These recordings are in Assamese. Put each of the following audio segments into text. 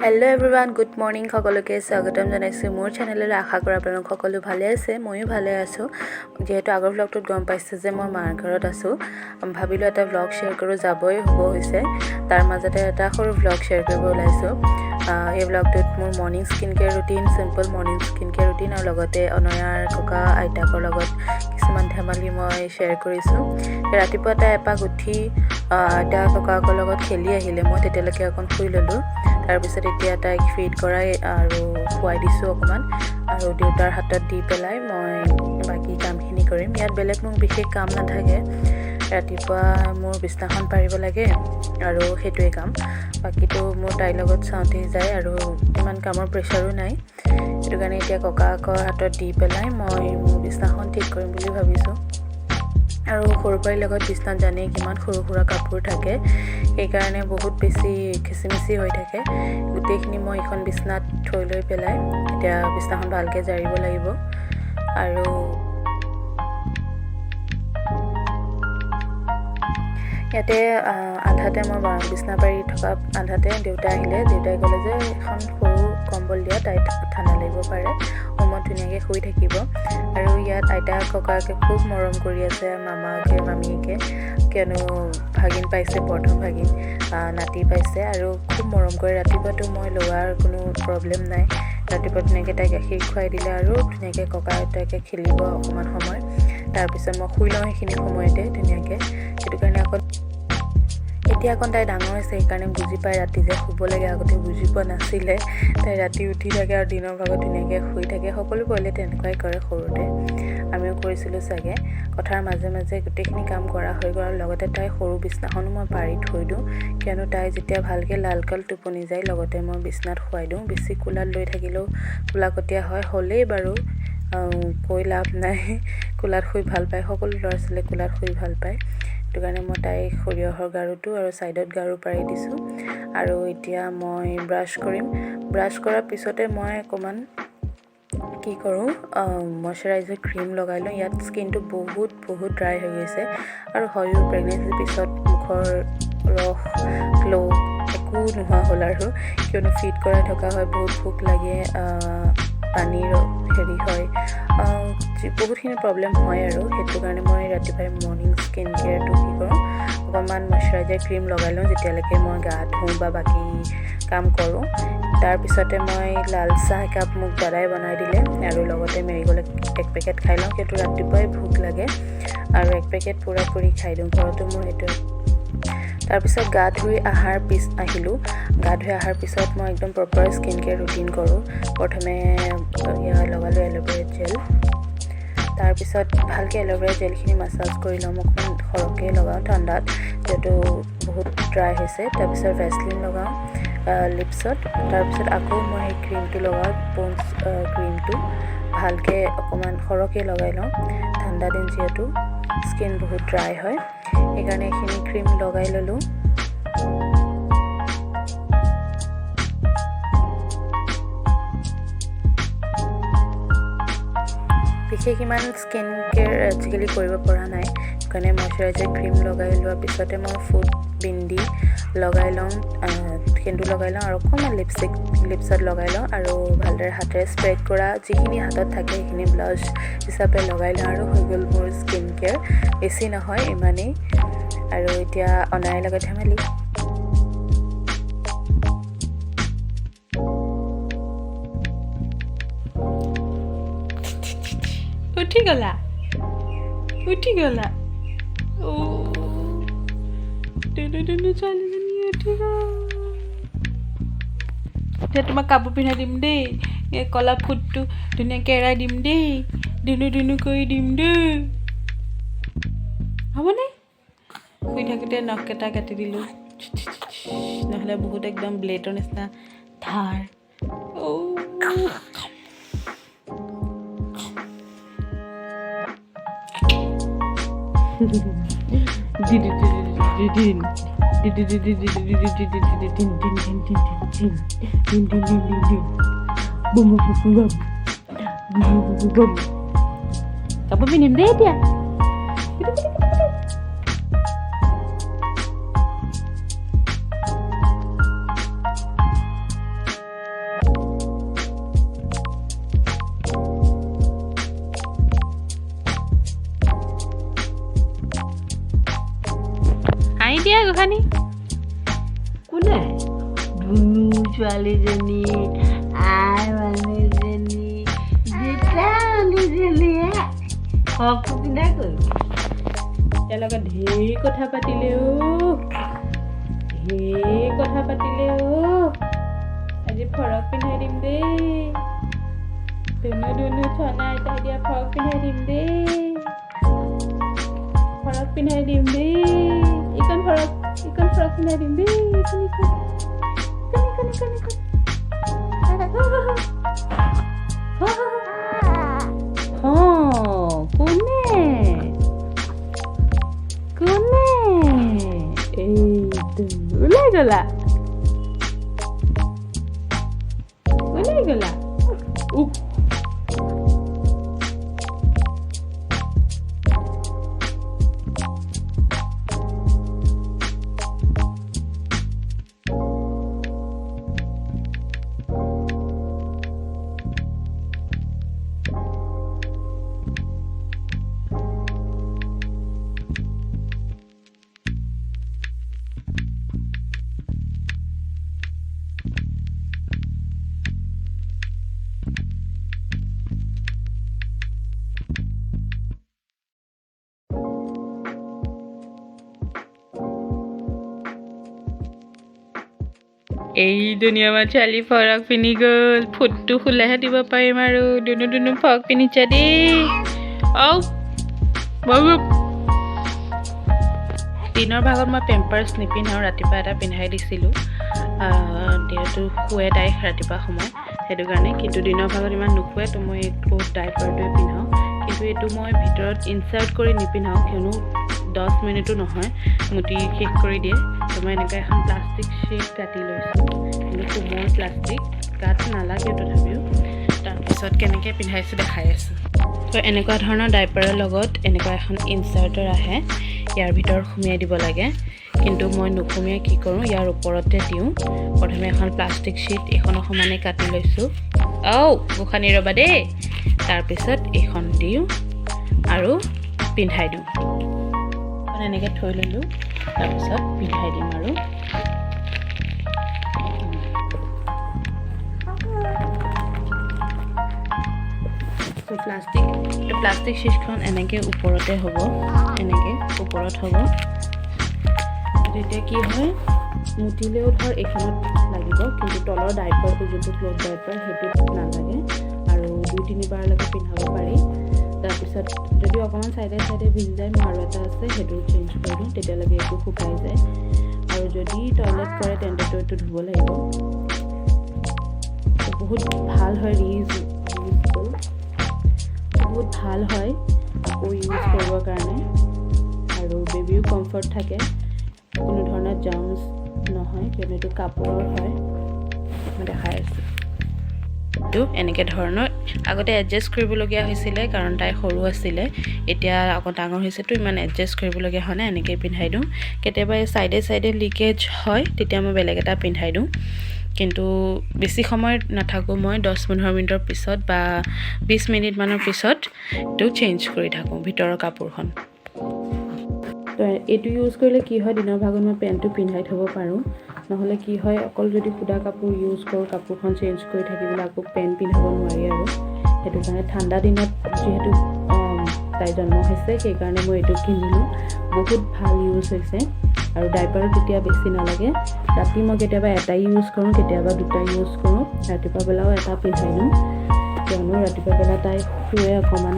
Hello' everyone, good morning. সকলোকে স্বাগতম জনাইছোঁ মোৰ চেনেললৈ। আশা কৰোঁ আপোনালোক সকলো ভালে আছে, ময়ো ভালে আছোঁ। যিহেতু আগৰ ভ্লগটোত গম পাইছে যে মই মাৰ ঘৰত আছোঁ, ভাবিলোঁ এটা ভ্লগ শ্বেয়াৰ কৰোঁ। যাবই হ'ব হৈছে, তাৰ মাজতে এটা সৰু ভ্লগ শ্বেয়াৰ কৰিব ওলাইছোঁ। এই ভ্লগটোত মোৰ morning skin care routine, simple morning skin care routine আৰু লগতে অনয়াৰ ককা আইতাকৰ লগত কিছুমান ধেমালি মই শ্বেয়াৰ কৰিছোঁ। ৰাতিপুৱা তাই এপাক উঠি আইতা ককাকৰ লগত খেলি আহিলে, মই তেতিয়ালৈকে অকণ শুই ল'লোঁ। তাৰপিছত এতিয়া তাইক ফিড কৰাই আৰু খুৱাই দিছোঁ অকণমান আৰু দেউতাৰ হাতত দি পেলাই মই বাকী কামখিনি কৰিম। ইয়াত বেলেগ মোৰ বিশেষ কাম নাথাকে। ৰাতিপুৱা মোৰ বিছনাখন পাৰিব লাগে আৰু সেইটোৱে কাম। বাকীটো মোৰ তাইৰ লগত চাওঁতেই যায় আৰু ইমান কামৰ প্ৰেছাৰো নাই। সেইটো কাৰণে এতিয়া ককাকৰ হাতত দি পেলাই মই মোৰ বিছনাখন ঠিক কৰিম বুলি ভাবিছোঁ। আৰু সৰু পোৱালিৰ লগত বিছনাত জানেই কিমান সৰু সুৰা কাপোৰ থাকে, সেইকাৰণে বহুত বেছি খিচিমিচি হৈ থাকে। গোটেইখিনি মই এইখন বিছনাত থৈ লৈ পেলাই এতিয়া বিছনাখন ভালকৈ জাৰিব লাগিব। আৰু ইয়াতে আধাতে মই বিছনা পাৰি থকা আধাতে দেউতা আহিলে। দেউতাই ক'লে যে এখন সৰু কম্বল দিয়া, তাইক ঠাণ্ডা লাগিব পাৰে, ৰুমত ধুনীয়াকৈ শুই থাকিব। আৰু ইয়াত আইতা ককাকে খুব মৰম কৰি আছে মামাকে মামীয়েকে, কিয়নো ভাগিন পাইছে, প্ৰথম ভাগিন নাতি পাইছে আৰু খুব মৰম কৰে। ৰাতিপুৱাতো মই লোৱাৰ কোনো প্ৰব্লেম নাই। ৰাতিপুৱা ধুনীয়াকৈ তাইক গাখীৰ খুৱাই দিলে আৰু ধুনীয়াকৈ ককা আইতাকে খেলিব অকণমান সময়, তাৰপিছত মই শুই লওঁ সেইখিনি সময়তে ধুনীয়াকৈ। সেইটো কাৰণে আকৌ এতিয়া অকণ তাই ডাঙৰ হৈছে, সেইকাৰণে বুজি পায় ৰাতি যে শুব লাগে। আগতে বুজি পোৱা নাছিলে, তাই ৰাতি উঠি থাকে আৰু দিনৰ ভাগত ধুনীয়াকৈ শুই থাকে। সকলো পোৱালিয়ে তেনেকুৱাই কৰে, সৰুতে আমিও কৰিছিলোঁ চাগে। কথাৰ মাজে মাজে গোটেইখিনি কাম কৰা হৈ গ'ল আৰু লগতে তাই সৰু বিছনাখনো মই পাৰি থৈ দিওঁ, কিয়নো তাই যেতিয়া ভালকৈ লালকাল টোপনি যায় লগতে মই বিছনাত শুৱাই দিওঁ। বেছি কোলাত লৈ থাকিলেও কোলাকতীয়া হয়, হ'লেই বাৰু কৈ লাভ নাই। কোলাত শুই ভাল পায়, সকলো ল'ৰা ছোৱালীয়ে কোলাত শুই ভাল পায়। সেইটো কাৰণে মই তাইক সৰিয়হৰ গাৰুটো আৰু ছাইডত গাৰু পাৰি দিছোঁ। আৰু এতিয়া মই ব্ৰাছ কৰিম। ব্ৰাছ কৰাৰ পিছতে মই অকণমান কি কৰোঁ, মইশ্চাৰাইজাৰ ক্ৰীম লগাই লওঁ। ইয়াত স্কিনটো বহুত বহুত ড্ৰাই হৈ গৈছে আৰু হয়ো প্ৰেগনেঞ্চিৰ পিছত মুখৰ ৰস গ্ল' একো নোহোৱা হ'ল আৰু কিয়নো ফিড কৰাই থকা হয়, বহুত ভোক লাগে, পানীৰ হেৰি হয়, বহুতখিনি প্ৰব্লেম হয়। আৰু সেইটো কাৰণে মই ৰাতিপুৱাই মৰ্ণিং স্কিন কেয়াৰটো কি কৰোঁ, অকণমান মইশ্চাৰাইজাৰ ক্ৰীম লগাই লওঁ যেতিয়ালৈকে মই গা ধুওঁ বা বাকী কাম কৰোঁ। তাৰপিছতে মই লাল চাহ একাপ মোক দাদাই বনাই দিলে আৰু লগতে মেৰিগ'ল্ড এক পেকেট খাই লওঁ, কিন্তু ৰাতিপুৱাই ভোক লাগে আৰু এক পেকেট পূৰাপুৰি খাই দিওঁ ঘৰতো মোৰ সেইটোৱে। তাৰপিছত গা ধুই অহাৰ পিছ আহিলোঁ। গা ধুই অহাৰ পিছত মই একদম প্ৰপাৰ স্কিন কেয়াৰ ৰুটিন কৰোঁ। প্ৰথমে লগালোঁ এল'ভেৰা জেল, তাৰপিছত ভালকৈ এল'ভেৰা জেলখিনি মাছাজ কৰি ল'ম। অকণমান সৰহকৈ লগাওঁ ঠাণ্ডাত যিহেতু বহুত ড্ৰাই হৈছে। তাৰপিছত ভেচলিন লগাওঁ লিপছত। তাৰপিছত আকৌ মই সেই ক্ৰীমটো লগাওঁ, প'ণ্ডছ ক্ৰীমটো ভালকৈ অকণমান সৰহকৈ লগাই লওঁ। ঠাণ্ডা দিন যিহেতু স্কিন বহুত ড্ৰাই হয়, সেইকাৰণে এইখিনি ক্ৰীম লগাই ল'লোঁ। বিশেষ ইমান স্কিন কেয়াৰ আজিকালি কৰিব পৰা নাই, সেইকাৰণে মইশ্চাৰাইজাৰ ক্ৰীম লগাই লোৱাৰ পিছতে মই ফুট বিন্দি লগাই লওঁ, সেন্দুৰ লগাই লওঁ আৰু অকণমান লিপষ্টিক লিপছত লগাই লওঁ আৰু ভালদৰে হাতেৰে স্প্ৰেড কৰা যিখিনি হাতত থাকে সেইখিনি ব্লাছ হিচাপে লগাই লওঁ আৰু হৈ গ'ল মোৰ স্কিন কেয়াৰ। বেছি নহয়, ইমানেই। আৰু এতিয়া অনাইৰ লগত ধেমালি। উঠি গ'লা, উঠি গ'লা, ছোৱালীজনী উঠি গ'ল। এতিয়া তোমাক কাপোৰ পিন্ধাই দিম দেই, এই ক'লা ফুটটো ধুনীয়াকৈ এৰাই দিম দেই, ধুনু ধুনু কৰি দিম দেই, হ'বনে? শুই থাকোঁতে নখকেইটা কাটি দিলোঁ, নহ'লে বহুত একদম ব্লেডৰ নিচিনা ধাৰ। কাপোৰ পিন্ধিম দেই এতিয়া। গোসানী। কোনে ধুনু ছোৱালীজনী, আই মানুহজনী, দেউতা মানুহজনীয়ে ফ্ৰকটো পিন্ধা কৰিব। ইয়াৰ লগত ঢেৰ কথা পাতিলে অ', ঢেৰ কথা পাতিলে অ'। আজি ফৰক পিন্ধাই দিম দেই। ধুনু ধুনু ছনা আইতাই দিয়া ফৰক পিন্ধাই দিম দেই, ফৰক পিন্ধাই দিম দেই। এইখন ফৰক, এইখন ফৰক পিন্ধাই দিম দেই। এইখন, এইখন, এইখন, এইখন, এইখন, এইখন। কোনে কোনে এইটো ওলাই গ'লা, ওলাই গ'লা। উপ। এইজনী আমাৰ ছোৱালী ফৰক পিন্ধি গ'ল। ফুটটো খুলেহে দিব পাৰিম আৰু। দুনু দুনু ফৰক পিন্ধিছে দেই। ঔ বাবু, দিনৰ ভাগত মই পেম্পাৰ্ছ নিপিন্ধাওঁ, ৰাতিপুৱা এটা পিন্ধাই দিছিলোঁ। যিহেতু শুৱে তাই ৰাতিপুৱা সময়, সেইটো কাৰণে। কিন্তু দিনৰ ভাগত ইমান নুশুৱে, তো মই ক্লথ ডাইপাৰটোৱে পিন্ধাওঁ। কিন্তু এইটো মই ভিতৰত ইনচাৰ্ট কৰি নিপিন্ধাওঁ, কিয়নো 10 মিনিটো নহয়, মুতি শেষ কৰি দিয়ে। তো মই এনেকুৱা এখন প্লাষ্টিক শ্বিট কাটি লৈছোঁ, কিন্তু কোমল প্লাষ্টিক, গাত নালাগেও তথাপিও। তাৰপিছত কেনেকৈ পিন্ধাইছোঁ দেখাই আছোঁ। তো এনেকুৱা ধৰণৰ ডাইপাৰৰ লগত এনেকুৱা এখন ইনচাৰ্টাৰ আহে, ইয়াৰ ভিতৰত সুমিয়াই দিব লাগে। কিন্তু মই নুসুমিয়াই কি কৰোঁ, ইয়াৰ ওপৰতে দিওঁ। প্ৰথমে এখন প্লাষ্টিক শ্বিট এইখনৰ সমানে কাটি লৈছোঁ। ঔ গোসানী, ৰ'বা দেই। তাৰপিছত এইখন দিওঁ আৰু পিন্ধাই দিওঁ। এনেকৈ থৈ ল'লোঁ, তাৰপিছত পিন্ধাই দিম। আৰু প্লাষ্টিক শ্বিটখন এনেকৈ ওপৰতে হ'ব, এনেকৈ ওপৰত হ'ব। তেতিয়া কি হয়, মুতিলেও ধৰ এইখনত লাগিব, কিন্তু তলৰ ডাইপাৰটো যোনটো ক্লথ ডাইপাৰ সেইটোত নালাগে। আৰু দুই তিনিবাৰলৈকে পিন্ধাব পাৰি। তাৰপিছত যদি অকণমান চাইডে চাইডে ভিজি যায়, মোৰ আৰু এটা আছে, সেইটো চেঞ্জ কৰি দিওঁ, তেতিয়ালৈকে এইটো শুকাই যায়। আৰু যদি টয়লেট কৰে তেন্তেতো এইটো ধুব লাগিব। বহুত ভাল হয়, ৰিউজবল, বহুত ভাল হয় আকৌ ইউজ কৰিবৰ কাৰণে। আৰু বেবীও কমফৰ্ট থাকে, কোনো ধৰণৰ জাৰ্মছ নহয়, কিয়নো এইটো কাপোৰৰ হয়। মই দেখাই আছোঁ এইটো এনেকৈ ধৰণৰ। আগতে এডজাষ্ট কৰিবলগীয়া হৈছিলে, কাৰণ তাই সৰু আছিলে। এতিয়া আকৌ ডাঙৰ হৈছেতো, ইমান এডজাষ্ট কৰিবলগীয়া হোৱা নাই, এনেকৈয়ে পিন্ধাই দিওঁ। কেতিয়াবা এই চাইডে চাইডে লিকেজ হয়, তেতিয়া মই বেলেগ এটা পিন্ধাই দিওঁ। কিন্তু বেছি সময় নাথাকোঁ মই, 10-15 মিনিটৰ পিছত বা 20 মিনিটমানৰ পিছত এইটো চেঞ্জ কৰি থাকোঁ ভিতৰৰ কাপোৰখন। তো এইটো ইউজ কৰিলে কি হয়, দিনৰ ভাগত মই পেণ্টটো পিন্ধাই থ'ব পাৰোঁ। নহ'লে কি হয়, অকল যদি সুদা কাপোৰ ইউজ কৰোঁ, কাপোৰখন চেঞ্জ কৰি থাকিবলৈ আকৌ পেণ্ট পিন্ধাব নোৱাৰি। আৰু সেইটো কাৰণে ঠাণ্ডা দিনত যিহেতু তাই জন্ম হৈছে, সেইকাৰণে মই এইটো কিনিলোঁ। বহুত ভাল ইউজ হৈছে। আৰু ডাইপাৰো তেতিয়া বেছি নালাগে। ৰাতি মই কেতিয়াবা এটাই ইউজ কৰোঁ, কেতিয়াবা দুটা ইউজ কৰোঁ। ৰাতিপুৱা বেলাও এটা পিন্ধাই দিওঁ, কিয়নো ৰাতিপুৱা বেলা তাই শুৱে অকণমান,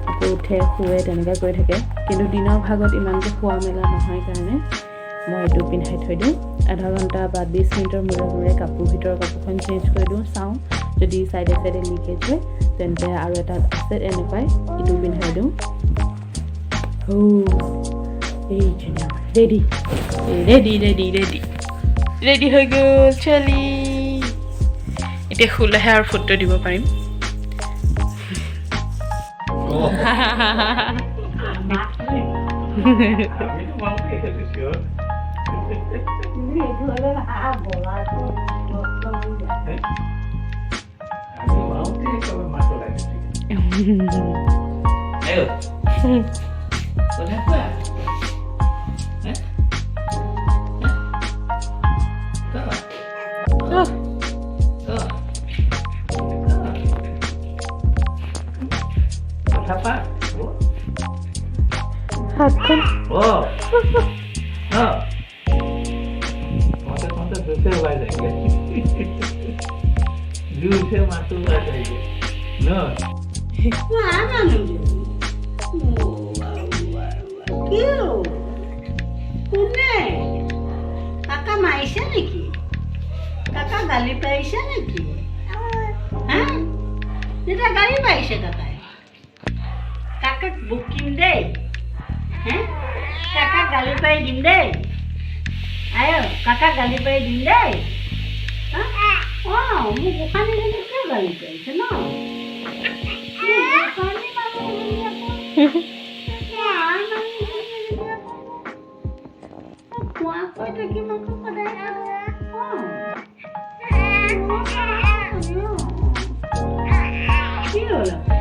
আকৌ উঠে, শুৱে, তেনেকৈ কৰি থাকে। কিন্তু দিনৰ ভাগত ইমানকৈ শোৱা মেলা নহয় কাৰণে মই এইটো পিন্ধাই থৈ দিওঁ। আধা ঘণ্টা বা 20 মিনিটৰ মূৰে মূৰে কাপোৰ, ভিতৰৰ কাপোৰখন চেঞ্জ কৰি দিওঁ। চাওঁ, যদি চাইডে চাইডে লিকেজ হয় তেন্তে আৰু এটা আছে এনেকুৱাই, ইটো পিন্ধাই দিওঁ। এইজনী ready, ready, ready, ready, ready হৈ গ'ল ছোৱালী। এতিয়া শুলেহে আৰু ফটো দিব পাৰিম। আমি তোমালোকে খেলিছো। কিন্তু এইটো হ'লে বলাটো নষ্ট হৈ যায়। আমি মাওতে একেবাৰে মাত ওলাই গৈছে। আয়ো, কথা কোৱা। হে? অ, অ। কথা পাত। অ। হাতখন। অ, অ। কওঁতে কওঁতে জোৰছে ওলাই যায়গে, জোৰছে মাতটো ওলাই যায়গে ন? কিয়, কোনে কাকা মাৰিছে নেকি? কাকা গালি পাৰিছে নেকি? হা, দেউতা গালি পাৰিছে কাকাই? কাকাক বকিম দেই। হে, কাকাক গালি পাৰি দিম দেই। আয়, কাকাক গালি পাৰি দিম দেই। অঁ, মোৰ গোসানীজনী কিয় গালি পাৰিছে ন? মোৰ গোসানী মানুহজনী আকৌ, আই মানুহজনী আকৌ, খোৱাকৈ থাকিম আকৌ সদায়। অঁ, কি হ'ল?